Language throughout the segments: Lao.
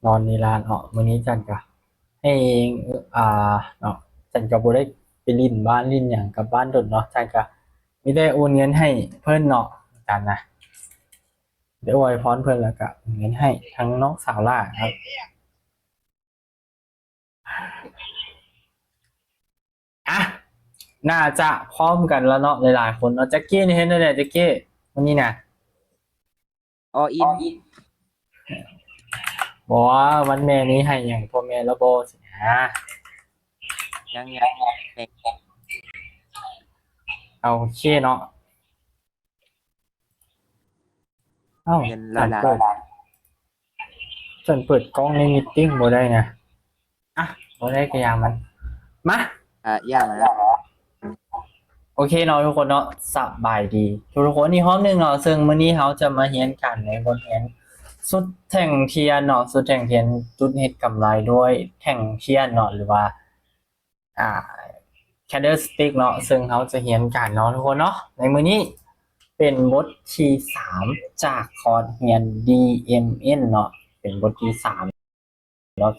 ນອນຢູ່ຮ້ານເນາະ. ມື້ນີ້ຈັນກະ ໃຫ້ ອ່າ ເນາະ ຈັນກະບໍ່ໄດ້ໄປຫຼິ້ນບ້ານຫຼິ້ນຫຍັງກັບບ້ານດົນເນາະ. ຈັນກະມີແຕ່ໂອນເງິນໃຫ້ເພິ່ນເນາະ ຈັນນະ ໄດ້ອວຍພອນເພິ່ນ ແລ້ວກະໂອນເງິນໃຫ້ທັງນ້ອງສາວຫຼ້າເນາະ. ອ່ະ ໜ້າຈະພ້ອມກັນແລ້ວເນາະ ຫຼາຍໆຄົນເນາະ. ຈັກກີ້ນີ້ເຮັດແນວໃດ ຈັກກີ້ ມື້ນີ້ນະ? ອໍອິນ ບໍ່ວ່າວັນແມ່ນີ້ໃຫ້ຫຍັງພໍ່ແມ່ລະບໍ່ຊີ້ນະ? ຍັງ ຍັງ ໂອເຄເນາະ. ເອົ້າ ເງິນລະລາຍ ສັນເປີດ ສັນເປີດກ້ອງໃນມີດຕິ້ງບໍ່ໄດ້ນະ. ອ່ະ ບໍ່ໄດ້ກະຢ່າມັນ ມາ ອ່ະ ຢ່າມັນ. ໂອເຄເນາະທຸກຄົນເນາະ ສະບາຍດີທຸກໆຄົນອີກຮອບໜຶ່ງເນາະ. ເຊິ່ງມື້ນີ້ເຮົາຈະມາຮຽນກັນໃນບົດຮຽນຊຸດແທ່ງທຽນເນາະ ຊຸດແທ່ງທຽນ ຈຸດເຮັດກຳໄລດ້ວຍແທ່ງທຽນເນາະ ຫຼືວ່າ ອ່າ candlestick ເນາະ. ເຊິ່ງເຮົາຈະຮຽນກັນເນາະທຸກຄົນເນາະ ໃນມື້ນີ້ເປັນບົດທີສາມ ຈາກຄອດຮຽນ ດີເອັມເອັນ ເນາະ ເປັນບົດທີສາມເນາະ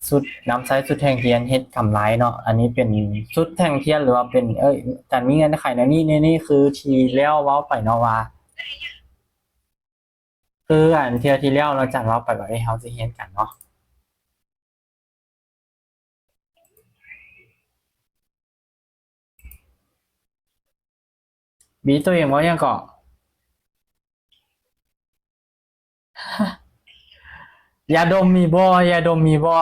ຊຸດ ນຳໃຊ້ຊຸດແທ່ງທຽນເຮັດກຳໄລເນາະ. ອັນນີ້ເປັນຊຸດແທ່ງທຽນ ຫຼືວ່າເປັນ ເອີຍ ການມີເງື່ອນໄຂແນວນີ້ ແນວນີ້ ຄືທີ່ແລ້ວເວົ້າໄປເນາະວ່າ ຄືອັນເທື່ອທີ່ແລ້ວເນາະ ຈັນເວົ້າໄປວ່າ ເອີ ເຮົາຈະຮຽນກັນເນາະ. ບີ ໂຕເອງເວົ້າຫຍັງເກາະ? ຢາດົມມີບໍ່? ຢາດົມມີບໍ່?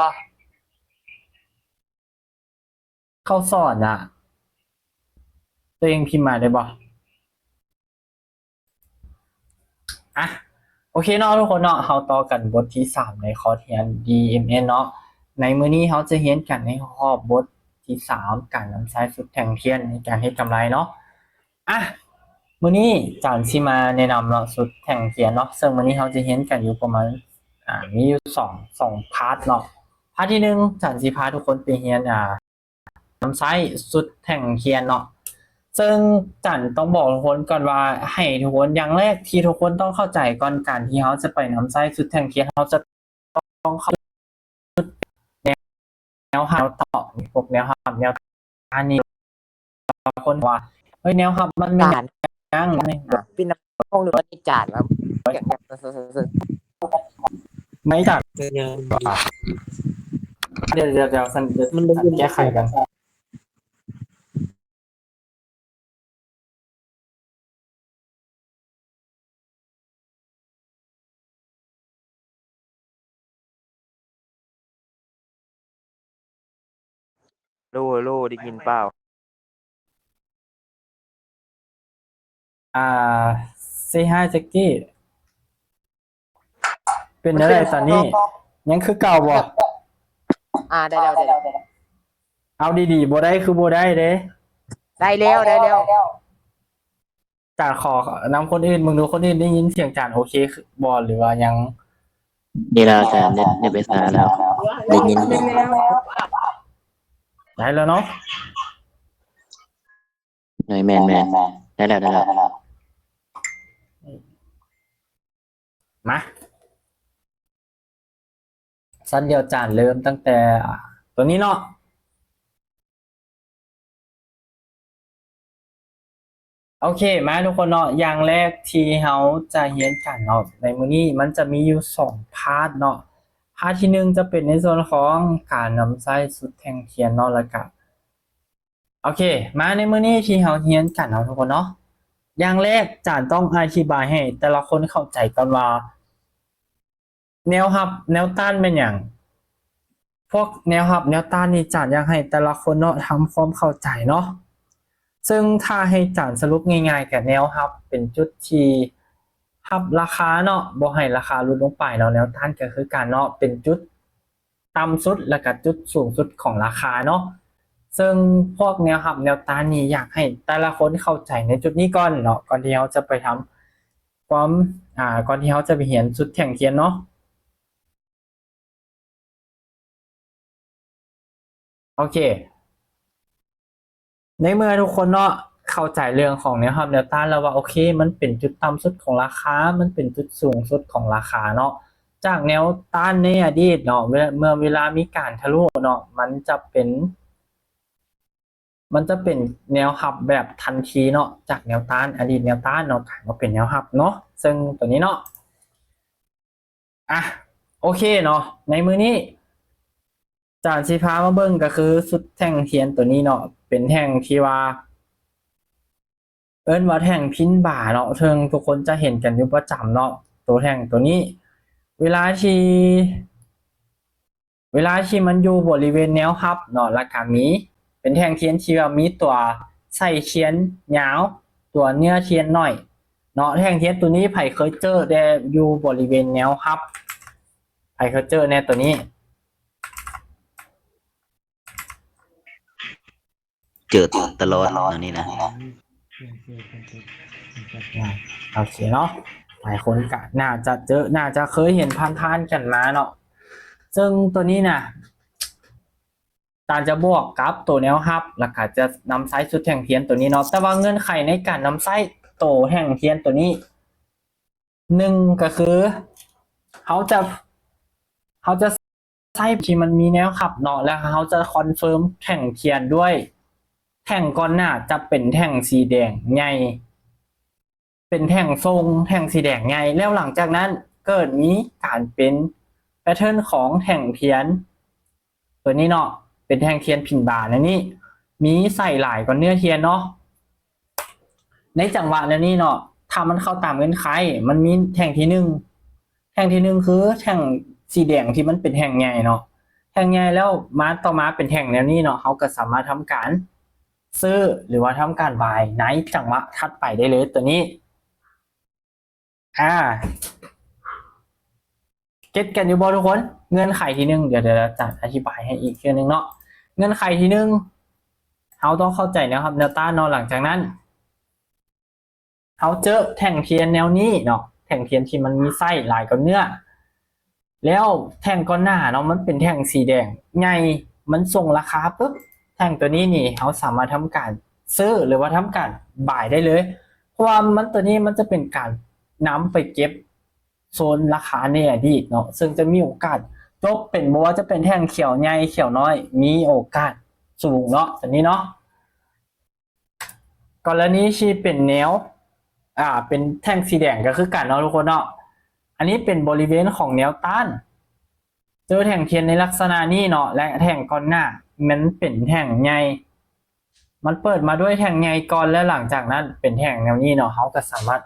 ເຂົາສອນນະ ໂຕເອງພິມມາໄດ້ບໍ່? ອ່ະ ໂອເຄເນາະທຸກຄົນເນາະ ເຮົາຕໍ່ກັນບົດທີສາມໃນຄອດຮຽນ ດີເອັມເອັນ ເນາະ. ໃນມື້ນີ້ເຮົາຈະຮຽນກັນໃນຫົວຂໍ້ບົດທີສາມ ການນຳໃຊ້ຊຸດແທ່ງທຽນໃນການເຮັດກຳໄລເນາະ. ອ່ະ ມື້ນີ້ຈັນຊິມາແນະນຳເນາະ ຊຸດແທ່ງທຽນເນາະ. ເຊິ່ງມື້ນີ້ເຮົາຈະຮຽນກັນຢູ່ປະມານ ອ່າ ມີຢູ່ສອງ ສອງພາດເນາະ. ພາດທີໜຶ່ງ ຈັນຊິພາທຸກຄົນໄປຮຽນ ອ່າ ນຳໃຊ້ຊຸດແທ່ງທຽນເນາະ. ເຊິ່ງຈັນຕ້ອງບອກທຸກຄົນກ່ອນວ່າ ໃຫ້ທຸກຄົນ ຢ່າງແລກທີ່ທຸກຄົນຕ້ອງເຂົ້າໃຈກ່ອນ ການທີ່ເຮົາຈະໄປນຳໃຊ້ຊຸດແທ່ງທຽນ ເຮົາຈະຕ້ອງເຂົ້າໃຈແນວຮັບເນາະ ພວກແນວຮັບແນວຕ້ານນີ້. ຄົນວ່າ ເຮີ້ຍ ແນວຮັບມັນແມ່ນຫຍັງ? ປິດລຳໂພງ ຫຼືວ່າປິດຈານ ແລ້ວ ໄມ້ຈາກ ດຽວ ດຽວ ດຽວ ຊັ້ນ ດຽວ ຊັ້ນແກ້ໄຂກັນ. ໂລ ໂລ ໄດ້ຍິນເປົ່າ? ອ່າ ເຊຮາຍ ຈັກກີ້ ເປັນແນວໃດຕອນນີ້? ຍັງຄືເກົ່າບໍ່? ອ່າ ໄດ້ແລ້ວ ໄດ້ແລ້ວ. ເອົາດີໆ ບໍ່ໄດ້ຄືບໍ່ໄດ້ເດ້. ໄດ້ແລ້ວ ໄດ້ແລ້ວ. ຈານຂໍນຳຄົນອື່ນເບິ່ງດູ ຄົນອື່ນໄດ້ຍິນສຽງຈານໂອເຄບໍ່ ຫຼືວ່າຍັງ? ດີແລ້ວອາຈານ ເນັດ ເນັດໄຟຟ້າແລ້ວ ໄດ້ຍິນ ໄດ້ແລ້ວເນາະ. ໂດຍ ແມ່ນໆ ໄດ້ແລ້ວ ໄດ້ແລ້ວ. ມາ ຊັ້ນດຽວຈານເລີ່ມຕັ້ງແຕ່ ອ່າ ຕົວນີ້ເນາະ. ໂອເຄ ມາທຸກຄົນເນາະ ຢ່າງແລກທີ່ເຮົາຈະຮຽນກັນເນາະ ໃນມື້ນີ້ມັນຈະມີຢູ່ສອງພາດເນາະ. ພາດທີໜຶ່ງຈະເປັນໃນສ່ວນຂອງການນຳໃຊ້ຊຸດແທ່ງທຽນເນາະ ແລ້ວກະ ໂອເຄ ມາໃນມື້ນີ້ທີ່ເຮົາຮຽນກັນເນາະທຸກຄົນເນາະ ຢ່າງແລກຈານຕ້ອງອະທິບາຍໃຫ້ແຕ່ລະຄົນເຂົ້າໃຈກ່ອນວ່າ ແນວຮັບແນວຕ້ານແມ່ນຫຍັງ? ພວກແນວຮັບແນວຕ້ານນີ້ ຈານຢາກໃຫ້ແຕ່ລະຄົນເນາະ ທຳຄວາມເຂົ້າໃຈເນາະ. ເຊິ່ງຖ້າໃຫ້ຈານສະຫຼຸບງ່າຍໆ ກະແນວຮັບເປັນຈຸດທີ່ຮັບລາຄາເນາະ ບໍ່ໃຫ້ລາຄາຫຼຸດລົງໄປເນາະ. ແນວຕ້ານກະຄືກັນເນາະ ເປັນຈຸດຕ່ຳສຸດ ແລະກະຈຸດສູງສຸດຂອງລາຄາເນາະ. ເຊິ່ງພວກແນວຮັບແນວຕ້ານນີ້ ຢາກໃຫ້ແຕ່ລະຄົນເຂົ້າໃຈໃນຈຸດນີ້ກ່ອນເນາະ ກ່ອນທີ່ເຮົາຈະໄປທຳ ຄວາມ ອ່າ ກ່ອນທີ່ເຮົາຈະໄປຮຽນຊຸດແທ່ງທຽນເນາະ. ໂອເຄ ໃນເມື່ອທຸກຄົນເນາະ ເຂົ້າໃຈເລື່ອງຂອງແນວຮັບແນວຕ້ານແລ້ວວ່າ ໂອເຄ ມັນເປັນຈຸດຕ່ຳສຸດຂອງລາຄາ ມັນເປັນຈຸດສູງສຸດຂອງລາຄາເນາະ. ຈາກແນວຕ້ານໃນອະດີດເນາະ ເວລາ ເມື່ອເວລາມີການທະລຸເນາະ ມັນຈະເປັນ ມັນຈະເປັນແນວຮັບແບບທັນທີເນາະ ຈາກແນວຕ້ານ ອະດີດແນວຕ້ານເນາະ ກາຍມາເປັນແນວຮັບເນາະ ເຊິ່ງຕົວນີ້ເນາະ ອ່ະ ໂອເຄເນາະ ໃນມື້ນີ້ ອາຈານຊິພາມາເບິ່ງກໍຄືຊຸດແທ່ງທຽນຕົວນີ້ເນາະ ເປັນແທ່ງທີ່ວ່າ ເອີ້ນວ່າແທ່ງພິນບາເນາະ ເຊິ່ງທຸກຄົນຈະເຫັນກັນຢູ່ປະຈຳເນາະ ໂຕແທ່ງຕົວນີ້ ເວລາທີ່ ເວລາທີ່ມັນຢູ່ບໍລິເວນແນວຮັບເນາະ ແລ້ວກະມີ ເປັນແທ່ງທຽນທີ່ວ່າມີຕົວໄສ້ທຽນຍາວ ຕົວເນື້ອທຽນໜ້ອຍເນາະ ແທ່ງທຽນຕົວນີ້ໃຜເຄີຍເຈີແດ່ຢູ່ບໍລິເວນແນວຮັບ ໃຜເຄີຍເຈີແດ່ຕົວນີ້? ເຈີຕະຫຼອດແນວນີ້ນະ ອາ ໂອເຄເນາະ ຫຼາຍຄົນກະໜ້າຈະເຈີ ໜ້າຈະເຄີຍເຫັນຜ່ານໆກັນມາເນາະ ເຊິ່ງຕົວນີ້ນະ ອາຈານຈະບວກກັບໂຕແນວຮັບ ແລ້ວກະຈະນຳໃຊ້ຊຸດແທ່ງທຽນຕົວນີ້ເນາະ ແຕ່ວ່າເງື່ອນໄຂໃນການນຳໃຊ້ໂຕແທ່ງທຽນຕົວນີ້ ໜຶ່ງກໍຄື ເຮົາຈະ ເຮົາຈະໃຊ້ທີ່ມັນມີແນວຮັບເນາະ ແລ້ວເຮົາຈະຄອນເຟີມແທ່ງທຽນດ້ວຍ ແທ່ງກ່ອນໜ້າຈະເປັນແທ່ງສີແດງໃຫຍ່ ເປັນແທ່ງສົ່ງ ແທ່ງສີແດງໃຫຍ່ ແລ້ວຫຼັງຈາກນັ້ນເກີດມີການເປັນແພັດເທີນຂອງແທ່ງທຽນ ຕົວນີ້ເນາະ ເປັນແທ່ງທຽນພິນບາແນວນີ້ ມີໄສ້ຫຼາຍກວ່າເນື້ອທຽນເນາະ ໃນຈັງຫວະແນວນີ້ເນາະ ຖ້າມັນເຂົ້າຕາມເງື່ອນໄຂ ມັນມີແທ່ງທີໜຶ່ງ ແທ່ງທີໜຶ່ງຄືແທ່ງສີແດງທີ່ມັນເປັນແທ່ງໃຫຍ່ເນາະ ແທ່ງໃຫຍ່ແລ້ວມາຕໍ່ມາເປັນແທ່ງແນວນີ້ເນາະ ເຮົາກໍສາມາດທຳການຊື້ ຫຼືວ່າທຳການບາຍໃນຈັງຫວະຖັດໄປໄດ້ເລີຍ ຕົວນີ້ ອາ ເກັດກັນຢູ່ບໍ່ທຸກຄົນ? ເງື່ອນໄຂທີໜຶ່ງ ດຽວ ດຽວອາຈານອະທິບາຍໃຫ້ອີກເທື່ອໜຶ່ງເນາະ ເງື່ອນໄຂທີໜຶ່ງ ເຮົາຕ້ອງເຂົ້າໃຈແນວຮັບແນວຕ້ານເນາະ ຫຼັງຈາກນັ້ນ ເຮົາເຈີແທ່ງທຽນແນວນີ້ເນາະ ແທ່ງທຽນທີ່ມັນມີໄສ້ຫຼາຍກວ່າເນື້ອ ແລ້ວແທ່ງກ່ອນໜ້າເນາະ ມັນເປັນແທ່ງສີແດງໃຫຍ່ ມັນສົ່ງລາຄາປຶບ ແທ່ງຕົວນີ້ນີ້ ເຮົາສາມາດທຳການຊື້ ຫຼືວ່າທຳການບາຍໄດ້ເລີຍ ເພາະວ່າມັນ ຕົວນີ້ມັນຈະເປັນການນຳໄປເກັບ ໂຊນລາຄາໃນອະດີດເນາະ ເຊິ່ງຈະມີໂອກາດຕົກເປັນ ບໍ່ວ່າຈະເປັນແທ່ງຂຽວໃຫຍ່ຂຽວນ້ອຍ ມີໂອກາດສູງເນາະ ຕົວນີ້ເນາະ ກໍລະນີທີ່ເປັນແນວ ອາ ເປັນແທ່ງສີແດງກໍຄືກັນເນາະທຸກຄົນເນາະ ອັນນີ້ເປັນບໍລິເວນຂອງແນວຕ້ານ ເຈີແທ່ງທຽນໃນລັກສະນະນີ້ເນາະ ແລະ ແທ່ງກ່ອນໜ້າມັນເປັນແທ່ງໃຫຍ່ ມັນເປີດມາດ້ວຍແທ່ງໃຫຍ່ກ່ອນ ແລະ ຫຼັງຈາກນັ້ນເປັນແທ່ງແນວນີ້ເນາະ ເຮົາກໍສາມາດ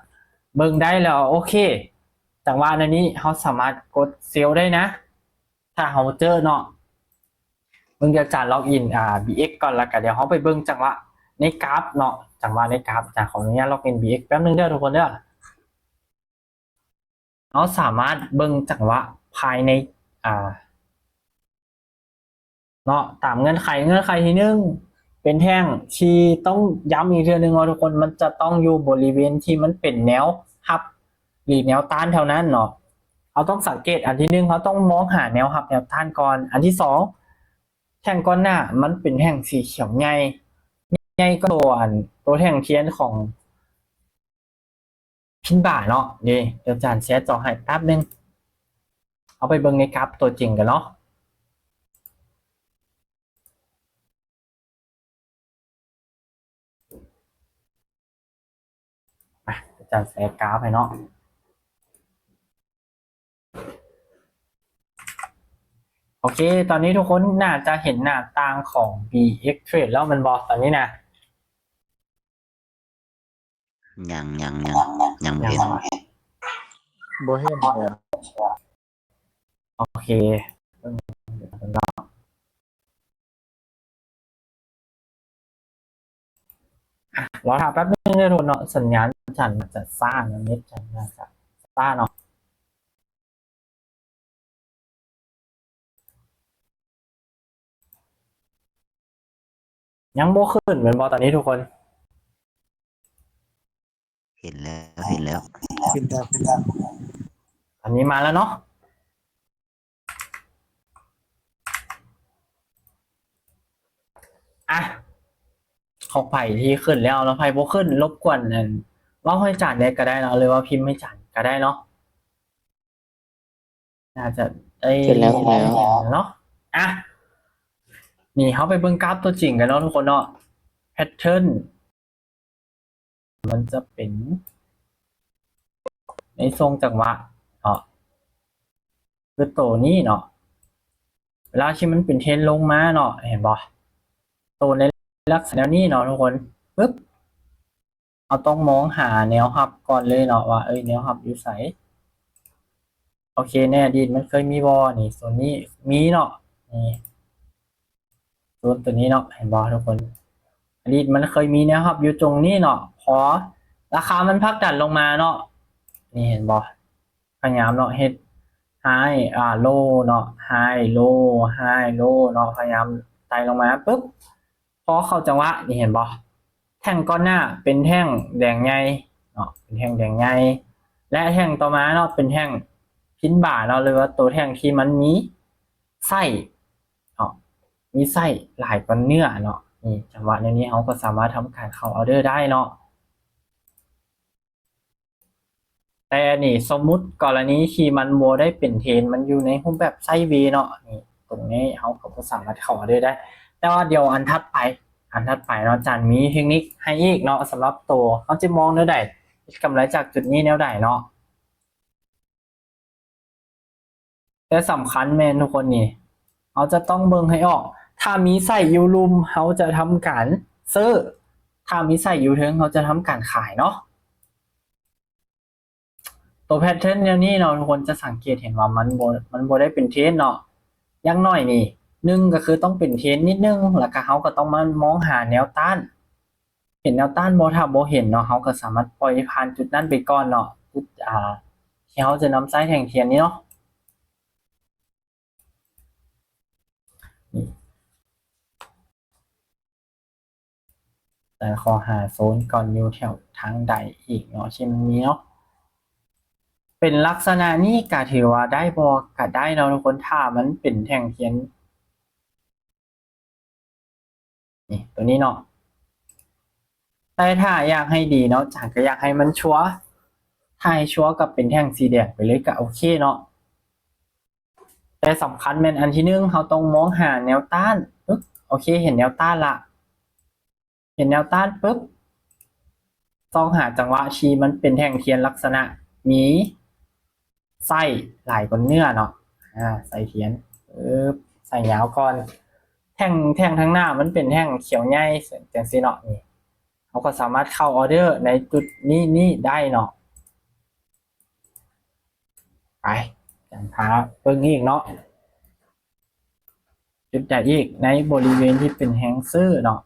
ເບິ່ງໄດ້ແລ້ວ ໂອເຄ ຈັງຫວະແນວນີ້ເຮົາສາມາດກົດເຊວໄດ້ນະ ຖ້າເຮົາເຈີເນາະ ເບິ່ງ ດຽວອາຈານລັອກອິນ ອາ ບີເອັກ ກ່ອນ ແລ້ວກໍດຽວເຮົາໄປເບິ່ງຈັງຫວະໃນກາຟເນາະ ຈັງຫວະໃນກາຟ ອາຈານຂໍອະນຸຍາດລັອກອິນ ບີເອັກ ແປັບໜຶ່ງເດີທຸກຄົນເດີ ເຮົາສາມາດເບິ່ງຈັງຫວະພາຍໃນ ອາ ເນາະ ຕາມເງື່ອນໄຂ ເງື່ອນໄຂທີໜຶ່ງ ເປັນແທ່ງທີ່ຕ້ອງຢ້ຳອີກເທື່ອໜຶ່ງເນາະທຸກຄົນ ມັນຈະຕ້ອງຢູ່ບໍລິເວນທີ່ມັນເປັນແນວຮັບ ຫຼື ແນວຕ້ານເທົ່ານັ້ນເນາະ ເຮົາຕ້ອງສັງເກດ ອັນທີໜຶ່ງ ເຮົາຕ້ອງມອງຫາແນວຮັບແນວຕ້ານກ່ອນ ອັນທີສອງ ແທ່ງກ່ອນໜ້າມັນເປັນແທ່ງສີຂຽວໃຫຍ່ ໃຫຍ່ກວ່າໂຕ ອັນ ໂຕແທ່ງທຽນຂອງ ພິນບາເນາະ ນີ້ ດຽວອາຈານແຊຈໍໃຫ້ແປັບໜຶ່ງ ເຮົາໄປເບິ່ງໃນກາຟຕົວຈິງກັນເນາະ ອາຈານແຊກາຟໃຫ້ເນາະ ໂອເຄ ຕອນນີ້ທຸກຄົນໜ້າຈະເຫັນໜ້າຕ່າງຂອງ ບີເອັກ ເທຣດ ແລ້ວແມ່ນບໍ່ ຕອນນີ້ນະ? ຍັງ ຍັງ ຍັງ ຍັງບໍ່ເຫັນ ບໍ່ເຫັນເລີຍ ໂອເຄ ລໍຖ້າແປັບໜຶ່ງເດີທຸກຄົນເນາະ ສັນຍານສັນຈະຊ້າເນາະ ເນັດສັນຈະຊ້າເນາະ. ຍັງບໍ່ຂຶ້ນແມ່ນບໍ່ຕອນນີ້ທຸກຄົນ? ເຫັນແລ້ວ ເຫັນແລ້ວ ເຫັນແລ້ວ ເຫັນແລ້ວ ຕອນນີ້ມາແລ້ວເນາະ. ອ່ະ ຂອງໃຜທີ່ຂຶ້ນແລ້ວເນາະ ໃຜບໍ່ຂຶ້ນລົບກວນ ອັນ ເວົ້າໃຫ້ຈານແດ່ກໍໄດ້ເນາະ ຫຼືວ່າພິມໃຫ້ຈານກໍໄດ້ເນາະ. ໜ້າຈະໄດ້ ເຫັນແລ້ວ ເຫັນແລ້ວ ເນາະ. ອ່ະ ນີ້ເຮົາໄປເບິ່ງກາຟຕົວຈິງກັນເນາະທຸກຄົນເນາະ. ແພັດເທີນ ມັນຈະເປັນໃນຊ່ວງຈັງຫວະເນາະ ຄືໂຕນີ້ເນາະ ເວລາທີ່ມັນເປັນເທຣນລົງມາເນາະ ເຫັນບໍ່? ໂຕໃນລັກສະນະແນວນີ້ເນາະທຸກຄົນ ປຶບ ເຮົາຕ້ອງມອງຫາແນວຮັບກ່ອນເລີຍເນາະ ວ່າ ເອີຍ ແນວຮັບຢູ່ໃສ? ໂອເຄ ໃນອະດີດມັນເຄີຍມີບໍ່? ນີ້ ໂຊນນີ້ມີເນາະ ນີ້ ໂຊນໂຕນີ້ເນາະ ເຫັນບໍ່ທຸກຄົນ? ອະດີດມັນເຄີຍມີແນວຮັບຢູ່ຕົງນີ້ເນາະ ພໍລາຄາມັນຜັກດັນລົງມາເນາະ ນີ້ເຫັນບໍ່? ພະຍາຍາມເນາະ ເຮັດໄຮ ອາ ໂລເນາະ ໄຮ ໂລ ໄຮ ໂລເນາະ ພະຍາຍາມໄຕ່ລົງມາປຶບ ພໍເຂົ້າຈັງຫວະ ນີ້ເຫັນບໍ່? ແທ່ງກ່ອນໜ້າເປັນແທ່ງແດງໃຫຍ່ເນາະ ເປັນແທ່ງແດງໃຫຍ່ ແລະ ແທ່ງຕໍ່ມາເນາະ ເປັນແທ່ງພິນບາເນາະ ຫຼືວ່າໂຕແທ່ງທີ່ມັນມີໄສ້ເນາະ ມີໄສ້ຫຼາຍກວ່າເນື້ອເນາະ. ນີ້ ຈັງຫວະແນວນີ້ເຮົາກໍສາມາດທຳການເຂົ້າອໍເດີໄດ້ເນາະ. ແຕ່ນີ້ ສົມມຸດກໍລະນີທີ່ມັນບໍ່ໄດ້ເປັນເທຣນ ມັນຢູ່ໃນຮູບແບບໄຊເວເນາະ ນີ້ ຕົງນີ້ເຮົາກໍບໍ່ສາມາດເຂົ້າອໍເດີໄດ້. ແຕ່ວ່າດຽວອັນຖັດໄປ ອັນຖັດໄປເນາະ ອາຈານມີເທັກນິກໃຫ້ອີກເນາະ ສຳລັບໂຕເຮົາຈະມອງແນວໃດ ເຮັດກຳໄລຈາກຈຸດນີ້ແນວໃດເນາະ. ແຕ່ສຳຄັນແມ່ນທຸກຄົນນີ້ ເຮົາຈະຕ້ອງເບິ່ງໃຫ້ອອກ ຖ້າມີໄສ້ຢູ່ລຸ່ມ ເຮົາຈະທຳການຊື້ ຖ້າມີໄສ້ຢູ່ເທິງ ເຮົາຈະທຳການຂາຍເນາະ. ໂຕແພັດເທີນແນວນີ້ເນາະ ທຸກຄົນຈະສັງເກດເຫັນວ່າມັນບໍ່ ມັນບໍ່ໄດ້ເປັນເທຣນເນາະ ຢ່າງໜ້ອຍນີ້ ໜຶ່ງກໍຄືຕ້ອງເປັນເທຣນນິດໜຶ່ງ ແລ້ວກໍເຮົາກໍຕ້ອງມາມອງຫາແນວຕ້ານ ເຫັນແນວຕ້ານບໍ່? ຖ້າບໍ່ເຫັນເນາະ ເຮົາກໍສາມາດປ່ອຍຜ່ານຈຸດນັ້ນໄປກ່ອນເນາະ ຈຸດ ອ່າ ທີ່ເຮົາຈະນຳໃຊ້ແທ່ງທຽນນີ້ເນາະ. ນີ້ ແຕ່ຂໍຫາໂຊນກ່ອນ ຢູ່ແຖວທາງໃດອີກເນາະ ທີ່ມັນມີເນາະ ເປັນລັກສະນະນີ້ກະຖືວ່າໄດ້ບໍ່? ກະໄດ້ເນາະທຸກຄົນ ຖ້າມັນເປັນແທ່ງທຽນ ນີ້ ຕົວນີ້ເນາະ ແຕ່ຖ້າຢາກໃຫ້ດີເນາະ ຈານກໍຢາກໃຫ້ມັນຊົວ ຖ້າໃຫ້ຊົວກໍເປັນແທ່ງສີແດງໄປເລີຍກໍໂອເຄເນາະ. ແຕ່ສຳຄັນແມ່ນອັນທີໜຶ່ງ ເຮົາຕ້ອງມອງຫາແນວຕ້ານ ປຶບ ໂອເຄ ເຫັນແນວຕ້ານລະ ເຫັນແນວຕ້ານປຶບ ຊອກຫາຈັງຫວະທີ່ມັນເປັນແທ່ງທຽນລັກສະນະມີໄສ້ຫຼາຍກວ່າເນື້ອເນາະ ອາ ໄສ້ທຽນ ປຶບ ໄສ້ຍາວກ່ອນ ແທ່ງ ແທ່ງທາງໜ້າມັນເປັນແທ່ງຂຽວໃຫຍ່ ຈັ່ງຊີ້ເນາະ ນີ້ ເຮົາກໍສາມາດເຂົ້າອໍເດີໃນຈຸດນີ້ ນີ້ໄດ້ເນາະ. ໄປ ອາຈານພາເບິ່ງອີກເນາະ ຈຸດໃດອີກໃນບໍລິເວນທີ່ເປັນແຮງຊື້ເນາະ.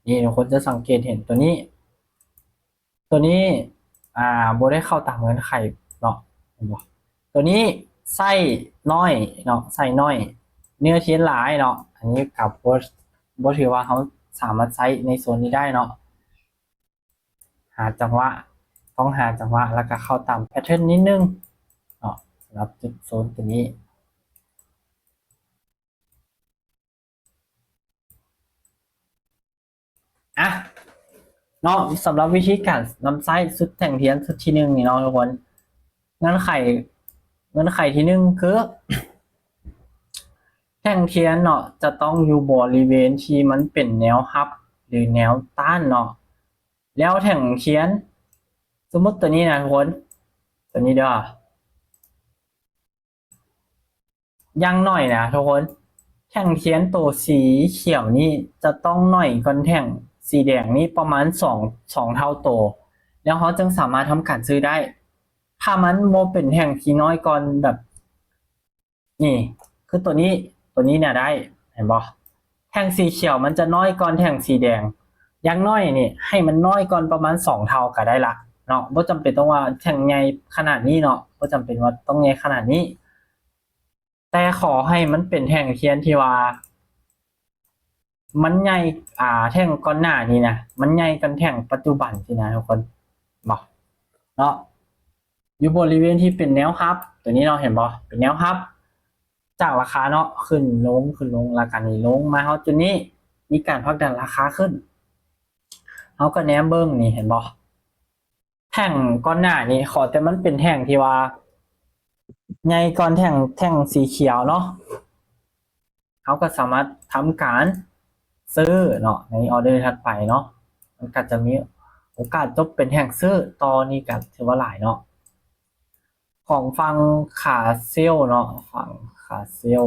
ນີ້ ທຸກຄົນຈະສັງເກດເຫັນຕົວນີ້ ຕົວນີ້ ອ່າ ບໍ່ໄດ້ເຂົ້າຕາມເງື່ອນໄຂເນາະ ເຫັນບໍ່? ຕົວນີ້ໄສ້ນ້ອຍເນາະ ໄສ້ນ້ອຍ ເນື້ອທຽນຫຼາຍເນາະ ອັນນີ້ກໍບໍ່ ບໍ່ຖືວ່າເຮົາສາມາດໃຊ້ໃນໂຊນນີ້ໄດ້ເນາະ. ຫາຈັງຫວະ ຕ້ອງຫາຈັງຫວະ ແລ້ວກໍເຂົ້າຕາມແພັດເທີນນິດໜຶ່ງເນາະ ສຳລັບຈຸດໂຊນຕົວນີ້. ອ່ະ ເນາະ ສຳລັບວິທີການນຳໃຊ້ຊຸດແທ່ງທຽນຊຸດທີໜຶ່ງນີ້ເນາະທຸກຄົນ ເງື່ອນໄຂ ເງື່ອນໄຂທີໜຶ່ງຄື ແທ່ງທຽນເນາະ ຈະຕ້ອງຢູ່ບໍລິເວນທີ່ມັນເປັນແນວຮັບ ຫຼື ແນວຕ້ານເນາະ. ແລ້ວແທ່ງທຽນ ສົມມຸດຕົວນີ້ນະທຸກຄົນ ຕົວນີ້ເດີ ຢ່າງໜ້ອຍນະທຸກຄົນ ແທ່ງທຽນໂຕສີຂຽວນີ້ຈະຕ້ອງໜ້ອຍກວ່າແທ່ງສີແດງນີ້ປະມານສອງ ສອງເທົ່າໂຕ ແລ້ວເຮົາຈຶ່ງສາມາດທຳການຊື້ໄດ້. ຖ້າມັນບໍ່ເປັນແທ່ງທີ່ນ້ອຍກ່ອນແບບ ນີ້ ຄືຕົວນີ້ ຕົວນີ້ນະໄດ້ ເຫັນບໍ່? ແທ່ງສີຂຽວມັນຈະນ້ອຍກ່ອນແທ່ງສີແດງ ຢ່າງໜ້ອຍນີ້ ໃຫ້ມັນນ້ອຍກ່ອນປະມານສອງເທົ່າກໍໄດ້ລະເນາະ ບໍ່ຈຳເປັນຕ້ອງວ່າແທ່ງໃຫຍ່ຂະໜາດນີ້ເນາະ ບໍ່ຈຳເປັນວ່າຕ້ອງໃຫຍ່ຂະໜາດນີ້ ແຕ່ຂໍໃຫ້ມັນເປັນແທ່ງທຽນທີ່ວ່າ ມັນໃຫຍ່ ອ່າ ແທ່ງກ່ອນໜ້ານີ້ນະ ມັນໃຫຍ່ກວ່າແທ່ງປັດຈຸບັນຊີ້ນະທຸກຄົນ ເນາະ ເນາະ ຢູ່ບໍລິເວນທີ່ເປັນແນວຮັບ ຕົວນີ້ເນາະ ເຫັນບໍ່? ເປັນແນວຮັບ ຈາກລາຄາເນາະ ຂຶ້ນລົງ ຂຶ້ນລົງ ລາຄານີ້ລົງມາຮອດຈຸດນີ້ ມີການຜັກດັນລາຄາຂຶ້ນ ເຮົາກໍແນມເບິ່ງນີ້ ເຫັນບໍ່? ແທ່ງກ່ອນໜ້ານີ້ ຂໍແຕ່ມັນເປັນແທ່ງທີ່ວ່າໃຫຍ່ກ່ອນແທ່ງ ແທ່ງສີຂຽວເນາະ, ເຮົາກໍສາມາດທຳການຊື້ເນາະ ໃນອໍເດີຖັດໄປເນາະ. ມັນກໍຈະມີໂອກາດຈົບເປັນແທ່ງຊື້ຕໍ່ນີ້ກໍຖືວ່າຫຼາຍເນາະ. ຂອງຝັ່ງຂາເຊວເນາະ, ຝັ່ງຂາເຊວ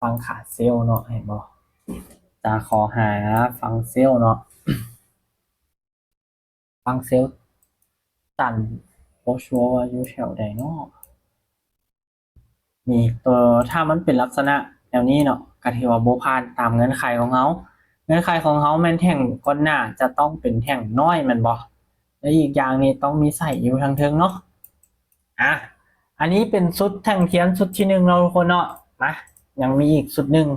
ຝັ່ງຂາເຊວເນາະ, ເຫັນບໍ່? ຈະຂໍຫາຝັ່ງເຊວເນາະ, ຝັ່ງເຊວ ຕັນ ບໍ່ຊັວວ່າຢູ່ແຖວໃດເນາະ. ນີ້ ຕົວ ຖ້າມັນເປັນລັກສະນະແນວນີ້ເນາະ ກໍຖືວ່າບໍ່ຜ່ານຕາມເງື່ອນໄຂຂອງເຮົາ. ເງື່ອນໄຂຂອງເຮົາແມ່ນແທ່ງກ່ອນໜ້າຈະຕ້ອງເປັນແທ່ງນ້ອຍແມ່ນບໍ່? ແລະ ອີກຢ່າງນີ້ຕ້ອງມີໄສ້ຢູ່ທາງເທິງເນາະ. ອ່ະ ອັນນີ້ເປັນຊຸດແທ່ງທຽນຊຸດທີໜຶ່ງເນາະທຸກຄົນເນາະ. ມາ ຍັງມີອີກຊຸດໜຶ່ງ.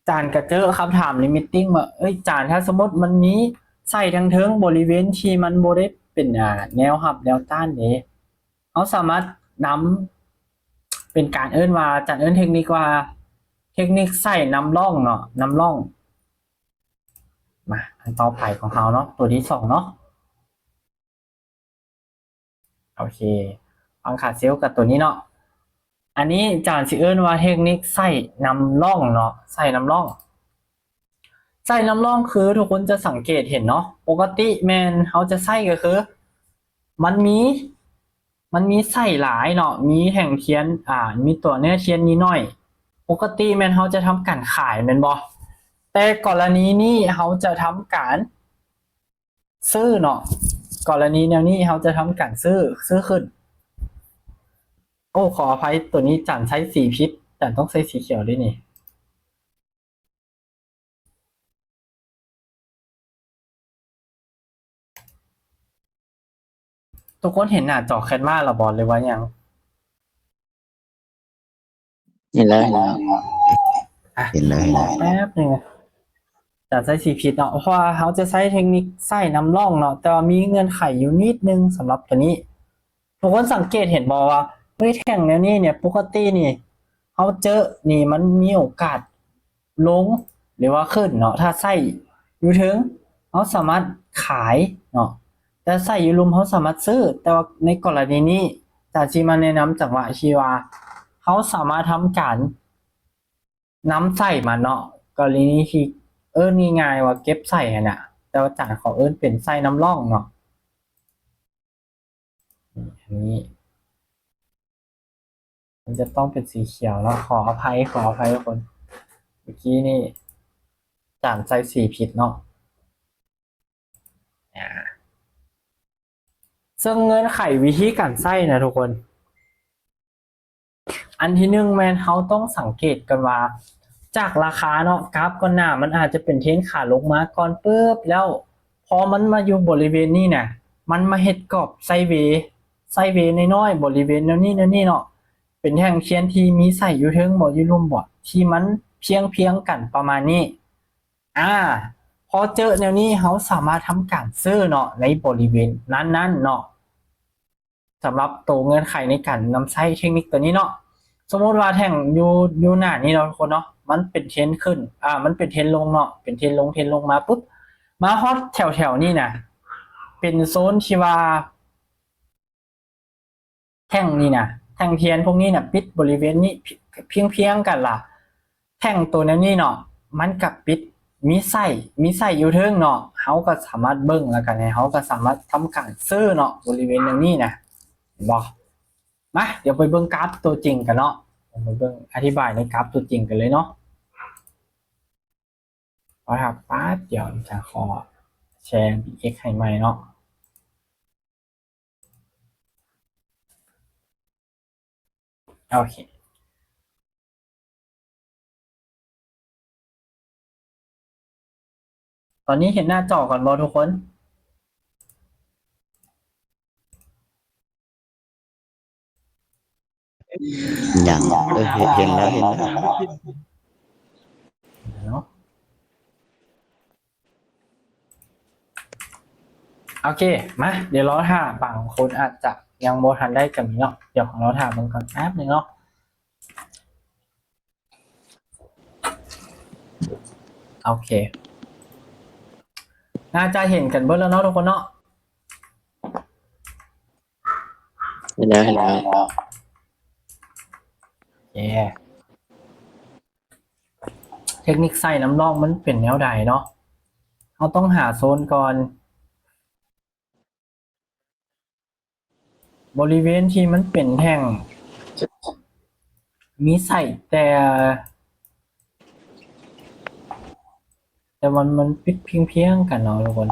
ຈານກະເຈີຄຳຖາມ limiting ວ່າ ເອີຍ ຈານ ຖ້າສົມມຸດມັນມີໄສ້ທາງເທິງ ບໍລິເວນທີ່ມັນບໍ່ໄດ້ເປັນ ອ່າ ແນວຮັບແນວຕ້ານເດ ເຮົາສາມາດນຳ ເປັນການເອີ້ນວ່າ ຈານເອີ້ນເທັກນິກວ່າ ເທັກນິກໄສ້ນຳຮ່ອງເນາະ, ນຳຮ່ອງ. ມາ ອັນຕໍ່ໄປຂອງເຮົາເນາະ, ຕົວທີສອງເນາະ. ໂອເຄ ຝັ່ງຂາເຊວກັບຕົວນີ້ເນາະ. ອັນນີ້ຈານຊິເອີ້ນວ່າເທັກນິກໄສ້ນຳຮ່ອງເນາະ, ໄສ້ນຳຮ່ອງ. ໄສ້ນຳຮ່ອງຄືທຸກຄົນຈະສັງເກດເຫັນເນາະ, ປົກກະຕິແມ່ນເຮົາຈະໃຊ້ກໍຄື ມັນມີ ມັນມີໄສ້ຫຼາຍເນາະ, ມີແທ່ງທຽນ ອ່າ ມີຕົວເນື້ອທຽນນີ້ໜ້ອຍ, ປົກກະຕິແມ່ນເຮົາຈະທຳການຂາຍແມ່ນບໍ່? ແຕ່ກໍລະນີນີ້ເຮົາຈະທຳການ ຊື້ເນາະ, ກໍລະນີແນວນີ້ເຮົາຈະທຳການຊື້ ຊື້ຂຶ້ນ. ໂອ້ ຂໍອະໄພ ຕົວນີ້ຈານໃຊ້ສີຜິດ, ຈານຕ້ອງໃຊ້ສີຂຽວເດ້ນີ້. ທຸກຄົນເຫັນໜ້າຈໍແຄນວາແລ້ວບໍ່ ຫຼືວ່າຫຍັງ? ເຫັນແລ້ວ ເຫັນແລ້ວ ອ່ະ ເຫັນແລ້ວ ເຫັນແລ້ວ ແປັບໜຶ່ງ ຈະໃຊ້ສີຜິດເນາະ, ເພາະວ່າເຮົາຈະໃຊ້ເທັກນິກໄສ້ນຳຮ່ອງເນາະ, ແຕ່ວ່າມີເງື່ອນໄຂຢູ່ນິດໜຶ່ງສຳລັບຕົວນີ້. ທຸກຄົນສັງເກດເຫັນບໍ່ວ່າ ເຮີ້ຍ ແທ່ງແນວນີ້ເນຍ ປົກກະຕິນີ້ ເຮົາເຈີນີ້ມັນມີໂອກາດລົງ ຫຼືວ່າຂຶ້ນເນາະ, ຖ້າໄສ້ຢູ່ເທິງ ເຮົາສາມາດຂາຍເນາະ, ແຕ່ໄສ້ຢູ່ລຸ່ມເຮົາສາມາດຊື້. ແຕ່ວ່າໃນກໍລະນີນີ້ ຈານຊິມາແນະນຳຈັງຫວະທີ່ວ່າເຮົາສາມາດທຳການນຳໃຊ້ມັນເນາະ, ກໍລະນີທີ່ເອີ້ນງ່າຍໆວ່າເກັບໄສ້ຫັ້ນນະ, ແຕ່ວ່າຈານຂໍເອີ້ນເປັນໄສ້ນຳຮ່ອງເນາະ. ນີ້ ອັນນີ້ ມັນຈະຕ້ອງເປັນສີຂຽວເນາະ, ຂໍອະໄພ ຂໍອະໄພທຸກຄົນ, ເມື່ອກີ້ນີ້ຈານໃສ່ສີຜິດເນາະ. ອາ ເຊິ່ງເງື່ອນໄຂວິທີການໃຊ້ນະທຸກຄົນ ອັນທີໜຶ່ງແມ່ນເຮົາຕ້ອງສັງເກດກ່ອນວ່າ ຈາກລາຄາເນາະ ກາຟກ່ອນໜ້າມັນອາດຈະເປັນເທຣນຂາລົງມາກ່ອນປຶບ ແລ້ວພໍມັນມາຢູ່ບໍລິເວນນີ້ນະ ມັນມາເຮັດກອບໄຊເວ ໄຊເວນ້ອຍໆ ບໍລິເວນແນວນີ້ ແນວນີ້ເນາະ ເປັນແທ່ງທຽນທີ່ມີໄສ້ຢູ່ເທິງບໍ ຢູ່ລຸ່ມບໍ ທີ່ມັນພຽງໆກັນປະມານນີ້. ອາ ພໍເຈີແນວນີ້ ເຮົາສາມາດທຳການຊື້ເນາະ ໃນບໍລິເວນນັ້ນໆເນາະ. ສຳລັບໂຕເງື່ອນໄຂໃນການນຳໃຊ້ເທັກນິກໂຕນີ້ເນາະ, ສົມມຸດວ່າແທ່ງຢູ່ ຢູ່ໜ້ານີ້ເນາະທຸກຄົນເນາະ, ມັນເປັນເທຣນຂຶ້ນ ອາ ມັນເປັນເທຣນລົງເນາະ, ເປັນເທຣນລົງ ເທຣນລົງມາປຶບ ມາຮອດແຖວໆນີ້ນະ ເປັນໂຊນທີ່ວ່າ ແທ່ງນີ້ນະ ແທ່ງທຽນພວກນີ້ນະ ປິດບໍລິເວນນີ້ພຽງໆກັນລະ ແທ່ງໂຕແນວນີ້ເນາະ ມັນກະປິດ ມີໄສ້ ມີໄສ້ຢູ່ເທິງເນາະ, ເຮົາກະສາມາດເບິ່ງ ແລ້ວກະເຮົາກະສາມາດທຳການຊື້ເນາະ ບໍລິເວນແນວນີ້ນະ ເຫັນບໍ່? ມາ ດຽວໄປເບິ່ງກາຟໂຕຈິງກັນເນາະ, ໄປເບິ່ງ ອະທິບາຍໃນກາຟໂຕຈິງກັນເລີຍເນາະ. ຂໍຖ້າແປັບດຽວ ຈະຂໍແຊບີເອັກໃຫ້ໃໝ່ເນາະ. ໂອເຄ ຕອນນີ້ເຫັນໜ້າຈໍກັນບໍ່ທຸກຄົນ? ຍັງ ເອີ ເຫັນ ເຫັນແລ້ວ ເຫັນແລ້ວ ເນາະ. ໂອເຄ ມາ ດຽວລໍຖ້າ ບາງຄົນອາດຈະຍັງບໍ່ທັນໄດ້ກະມີເນາະ, ດຽວຂໍລໍຖ້າເບິ່ງກ່ອນແປັບໜຶ່ງເນາະ. ໂອເຄ ໜ້າຈະເຫັນກັນເບິດແລ້ວເນາະທຸກຄົນເນາະ. ເຫັນແລ້ວ ເຫັນແລ້ວ. ເທກນິກໃສ່ນ້ຳຮ່ອງມັນເປັນແນວໃດເນາະ? ເຮົາຕ້ອງຫາໂຊນກ່ອນ. ບໍລິເວນທີ່ມັນເປັນແທ່ງ ມີໄສ້ ແຕ່ ແຕ່ມັນ ມັນປິດພຽງໆກັນເນາະທຸກຄົນ.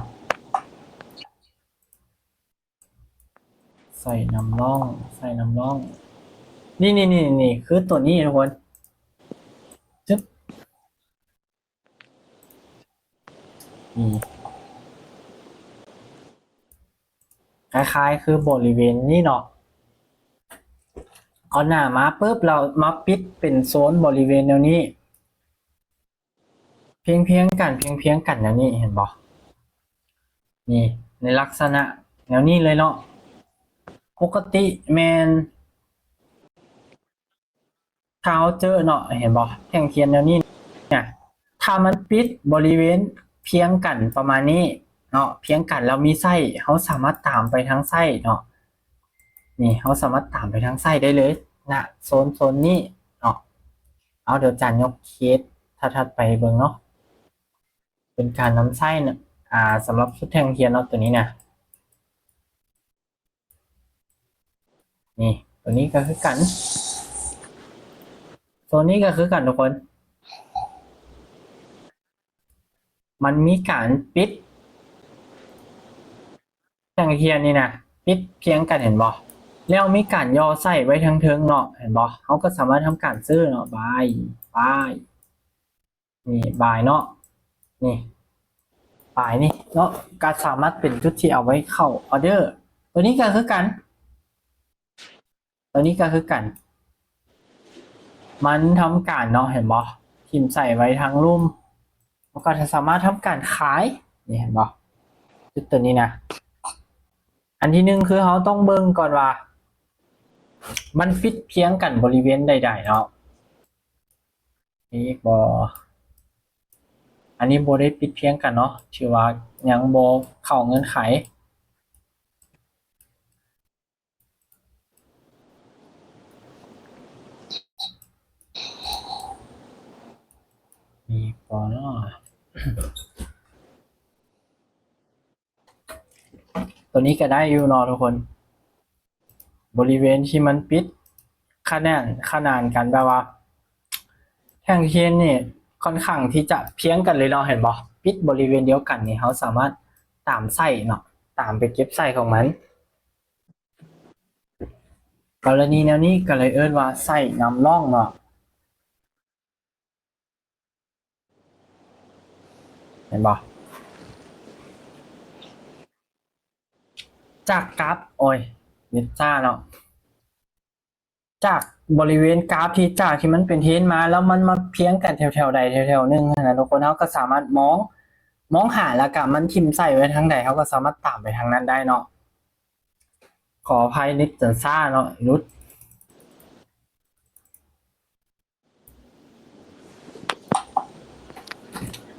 ໃສ່ນ້ຳຮ່ອງ ໃສ່ນ້ຳຮ່ອງ ນີ້ໆໆ ຄືໂຕນີ້ທຸກຄົນ. ຈຶບ ນີ້ ຄ້າຍໆຄືບໍລິເວນນີ້ເນາະ. ເອົາໜ້າມາປຶບ ແລ້ວມາປິດເປັນໂຊນບໍລິເວນແນວນີ້ ພຽງໆກັນ ພຽງໆກັນແນວນີ້ ເຫັນບໍ່? ນີ້ ໃນລັກສະນະແນວນີ້ເລີຍເນາະ. ປົກກະຕິແມ່ນ ຖ້າເຮົາເຈີເນາະ ເຫັນບໍ່ ແທ່ງທຽນແນວນີ້ນະ ຖ້າມັນປິດບໍລິເວນພຽງກັນປະມານນີ້ເນາະ ພຽງກັນແລ້ວມີໄສ້ ເຮົາສາມາດຕາມໄປທາງໄສ້ເນາະ. ນີ້ ເຮົາສາມາດຕາມໄປທາງໄສ້ໄດ້ເລີຍນະ ໂຊນ ໂຊນນີ້ເນາະ. ເອົາ ດຽວຈານຍົກເຄສຖັດໆໄປໃຫ້ເບິ່ງເນາະ ເປັນການນຳໃຊ້ນະ ອ່າ ສຳລັບຊຸດແທ່ງທຽນເນາະ ໂຕນີ້ນະ. ນີ້ ໂຕນີ້ກໍຄືກັນ ໂຕນີ້ກໍຄືກັນທຸກຄົນ. ມັນມີການປິດແທ່ງທຽນນີ້ນະ ປິດພຽງກັນ ເຫັນບໍ່? ແລ້ວມີການຫຍໍ້ໄສ້ໄວ້ທາງເທິງເນາະ ເຫັນບໍ່? ເຮົາກໍສາມາດທຳການຊື້ເນາະ ບາຍ ບາຍ ນີ້ບາຍເນາະ ນີ້ບາຍນີ້ເນາະ ກໍສາມາດເປັນຈຸດທີ່ເອົາໄວ້ເຂົ້າອໍເດີ. ໂຕນີ້ກໍຄືກັນ ໂຕນີ້ກໍຄືກັນ ມັນທຳການເນາະ ເຫັນບໍ່? ຖິ້ມໃສ່ໄວ້ທາງລຸ່ມ ແລ້ວກໍສາມາດທຳການຂາຍ ນີ້ເຫັນບໍ່? ຈຸດໂຕນີ້ນະ ອັນທີໜຶ່ງຄືເຮົາຕ້ອງເບິ່ງກ່ອນວ່າ ມັນຟິດພຽງກັນບໍລິເວນໃດໆເນາະ. ມີອີກບໍ່? ອັນນີ້ບໍ່ໄດ້ປິດພຽງກັນເນາະ ຖືວ່າຍັງບໍ່ເຂົ້າເງື່ອນໄຂ. ມີບໍ່ເນາະ? ໂຕນີ້ກໍໄດ້ຢູ່ເນາະທຸກຄົນ ບໍລິເວນທີ່ມັນປິດຂະໜານ ຂະໜານກັນ ແບບວ່າແທ່ງທຽນນີ້ຂ້ອນຂ້າງທີ່ຈະພຽງກັນເລີຍເນາະ ເຫັນບໍ່? ປິດບໍລິເວນດຽວກັນນີ້ ເຮົາສາມາດຕາມໄສ້ເນາະ ຕາມໄປເກັບໄສ້ຂອງມັນ. ກໍລະນີແນວນີ້ກໍເລີຍເອີ້ນວ່າໄສ້ນຳຮ່ອງເນາະ. ເຫັນບໍ່? ຈາກກາບ ໂອ້ຍ ເນັດຊ້າເນາະ ຈາກບໍລິເວນກາບທີ່ ຈາກທີ່ມັນເປັນເທຣນມາ ແລ້ວມັນມາພຽງກັນແຖວໆໃດແຖວໆໜຶ່ງຫັ້ນນະທຸກຄົນ ເຮົາກໍສາມາດມອງ ມອງຫາ ແລ້ວກໍມັນຖິ້ມໄສ້ໄວ້ທາງໃດ ເຮົາກໍສາມາດຕາມໄປທາງນັ້ນໄດ້ເນາະ. ຂໍອະໄພ ເນັດສັນຊ້າເນາະ ຫຼຸດ.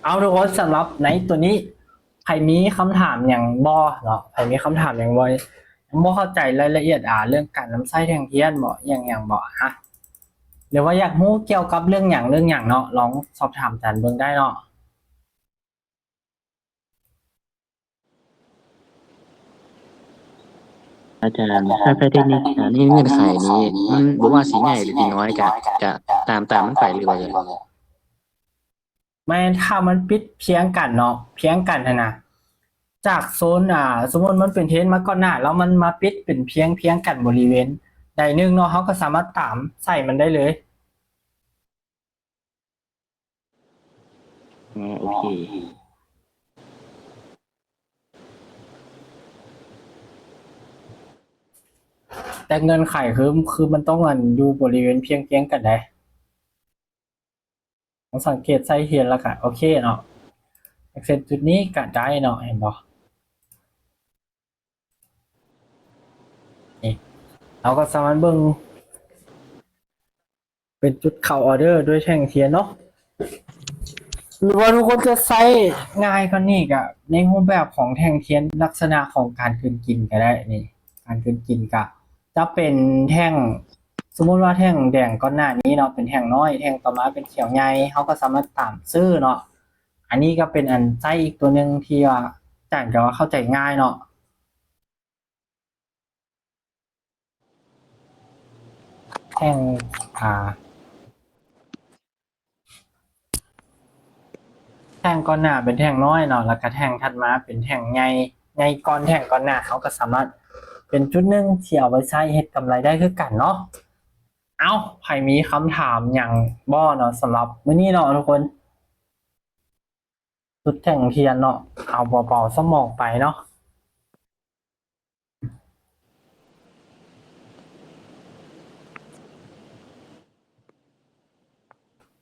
ເອົາ ທຸກຄົນ ສຳລັບໃນຕົວນີ້ ໃຜມີຄຳຖາມຫຍັງບໍ່ເນາະ? ໃຜມີຄຳຖາມຫຍັງບໍ່? ຍັງບໍ່ເຂົ້າໃຈລາຍລະອຽດ ອ່າ ເລື່ອງການນຳໃຊ້ແທ່ງທຽນບໍ່? ຫຍັງຫຍັງບໍ່? ຮະ ຫຼືວ່າຢາກຮູ້ກ່ຽວກັບເລື່ອງຫຍັງເລື່ອງຫຍັງເນາະ? ລອງສອບຖາມອາຈານເບິ່ງໄດ້ເນາະ. ອາຈານ ພາຍໃຕ້ເທັກນິກ ອັນນີ້ເງື່ອນໄຂນີ້ ມັນບໍ່ວ່າຊິໃຫຍ່ຫຼືຊິນ້ອຍ ກະ ກະຕາມ ຕາມມັນໄປເລີຍ. ແມ່ນ ຖ້າມັນປິດພຽງກັນເນາະ ພຽງກັນຫັ້ນນະ ຈາກໂຊນ ອ່າ ສົມມຸດມັນເປັນເທຣນມາກ່ອນໜ້າ ແລ້ວມັນມາປິດເປັນພຽງ ພຽງກັນບໍລິເວນໃດໜຶ່ງເນາະ ເຮົາກໍສາມາດຕາມໃສ່ມັນໄດ້ເລີຍ. ອໍ ໂອເຄ ແຕ່ເງື່ອນໄຂຄື ຄືມັນຕ້ອງ ອັນ ຢູ່ບໍລິເວນພຽງ ພຽງກັນໃດ. ເຮົາສັງເກດໃສ່ທຽນແລ້ວກະໂອເຄເນາະ ແອັກເຊັດຈຸດນີ້ກະໄດ້ເນາະ ເຫັນບໍ່? ນີ້ ເຮົາກໍສາມາດເບິ່ງ ເປັນຈຸດເຂົ້າອໍເດີດ້ວຍແທ່ງທຽນເນາະ. ຫຼືວ່າທຸກຄົນຈະໃຊ້ງ່າຍກວ່ານີ້ກະໃນຮູບແບບຂອງແທ່ງທຽນ ລັກສະນະຂອງການຄືນກິນກະໄດ້. ນີ້ ການຄືນກິນກະຈະເປັນແທ່ງ ສົມມຸດວ່າແທ່ງແດງກ່ອນໜ້ານີ້ເນາະ ເປັນແທ່ງນ້ອຍ ແທ່ງຕໍ່ມາເປັນຂຽວໃຫຍ່ ເຮົາກໍສາມາດຕາມຊື້ເນາະ. ອັນນີ້ກໍເປັນອັນໃຊ້ອີກຕົວໜຶ່ງທີ່ວ່າຈານກໍວ່າເຂົ້າໃຈງ່າຍເນາະ. ແທ່ງ ອ່າ ແທ່ງກ່ອນໜ້າເປັນແທ່ງນ້ອຍເນາະ ແລ້ວກະແທ່ງຖັດມາເປັນແທ່ງໃຫຍ່ ໃຫຍ່ກ່ອນແທ່ງກ່ອນໜ້າ ເຮົາກໍສາມາດເປັນຈຸດໜຶ່ງທີ່ເອົາໄວ້ໃຊ້ເຮັດກຳໄລໄດ້ຄືກັນເນາະ. ເອົ້າ ໃຜມີຄຳຖາມຫຍັງບໍ່ເນາະ ສຳລັບມື້ນີ້ເນາະທຸກຄົນ? ຈຸດແທ່ງທຽນເນາະ ເອົາເບົາໆສະໝອງໄປເນາະ.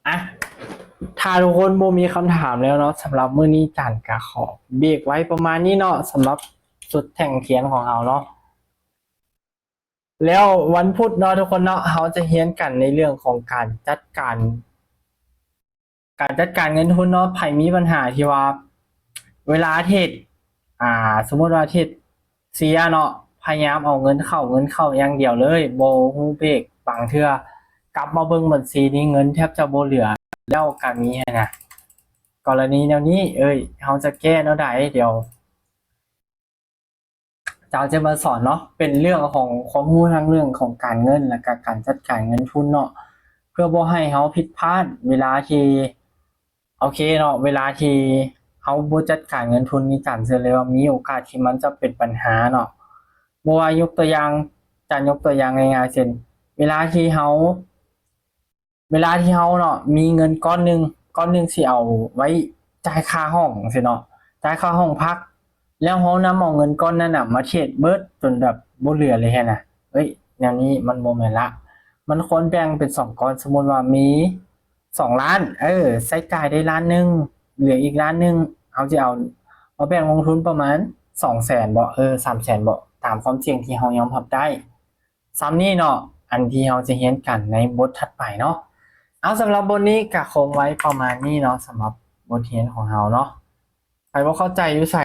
ອ່ະ ຖ້າທຸກຄົນບໍ່ມີຄຳຖາມແລ້ວເນາະ ສຳລັບມື້ນີ້ຈານກະຂໍເບຣກໄວ້ປະມານນີ້ເນາະ ສຳລັບຈຸດແທ່ງທຽນຂອງເຮົາເນາະ. ແລ້ວວັນພຸດເນາະທຸກຄົນເນາະ ເຮົາຈະຮຽນກັນໃນເລື່ອງຂອງການຈັດການ ການຈັດການເງິນທຶນເນາະ. ໃຜມີບັນຫາທີ່ວ່າເວລາເທຣດ ອ່າ ສົມມຸດວ່າເທຣດເສຍເນາະ ພະຍາຍາມເອົາເງິນເຂົ້າ ເງິນເຂົ້າຢ່າງດຽວເລີຍ ບໍ່ຮູ້ເບຣກ ບາງເທື່ອກັບມາເບິ່ງບັນຊີນີ້ເງິນແທບຈະບໍ່ເຫຼືອແລ້ວກໍມີຫັ້ນນະ. ກໍລະນີແນວນີ້ ເອີຍ ເຮົາຈະແກ້ແນວໃດ? ດຽວ ຈາວຈະມາສອນເນາະ ເປັນເລື່ອງຂອງຄວາມຮູ້ທາງເລື່ອງຂອງການເງິນ ແລ້ວກະການຈັດການເງິນທຶນເນາະ ເພື່ອບໍ່ໃຫ້ເຮົາຜິດພາດເວລາທີ່ ໂອເຄເນາະ ເວລາທີ່ເຮົາບໍ່ຈັດການເງິນທຶນນີ້ ຈານເຊື່ອເລີຍວ່າມີໂອກາດທີ່ມັນຈະເປັນບັນຫາເນາະ. ບໍ່ວ່າຍົກຕົວຢ່າງ ຈານຍົກຕົວຢ່າງງ່າຍໆ ເຊັ່ນ ເວລາທີ່ເຮົາ ເວລາທີ່ເຮົາເນາະ ມີເງິນກ້ອນໜຶ່ງ ກ້ອນໜຶ່ງຊິເອົາໄວ້ຈ່າຍຄ່າຫ້ອງຈັ່ງຊີ້ເນາະ ຈ່າຍຄ່າຫ້ອງພັກ ແລ້ວເຮົານຳເອົາເງິນກ້ອນນັ້ນນະມາເທຣດເບິດຈົນແບບບໍ່ເຫຼືອເລີຍຫັ້ນນະ. ເອີຍ ແນວນີ້ມັນບໍ່ແມ່ນລະ ມັນຄວນແບ່ງເປັນສອງກ້ອນ. ສົມມຸດວ່າມີສອງລ້ານ ເອີ ໃຊ້ຈ່າຍໄດ້ລ້ານໜຶ່ງ ເຫຼືອອີກລ້ານໜຶ່ງ ເຮົາຊິເອົາມາແບ່ງລົງທຶນປະມານສອງແສນບໍ ເອີ ສາມແສນບໍ ຕາມຄວາມສ່ຽງທີ່ເຮົາຍອມຮັບໄດ້. ສ່ຳນີ້ເນາະ ອັນທີ່ເຮົາຈະຮຽນກັນໃນບົດຖັດໄປເນາະ. ເອົາ ສຳລັບບົດນີ້ກະຄົງໄວ້ປະມານນີ້ເນາະ ສຳລັບບົດຮຽນຂອງເຮົາເນາະ. ໃຜບໍ່ເຂົ້າໃຈຢູ່ໃສ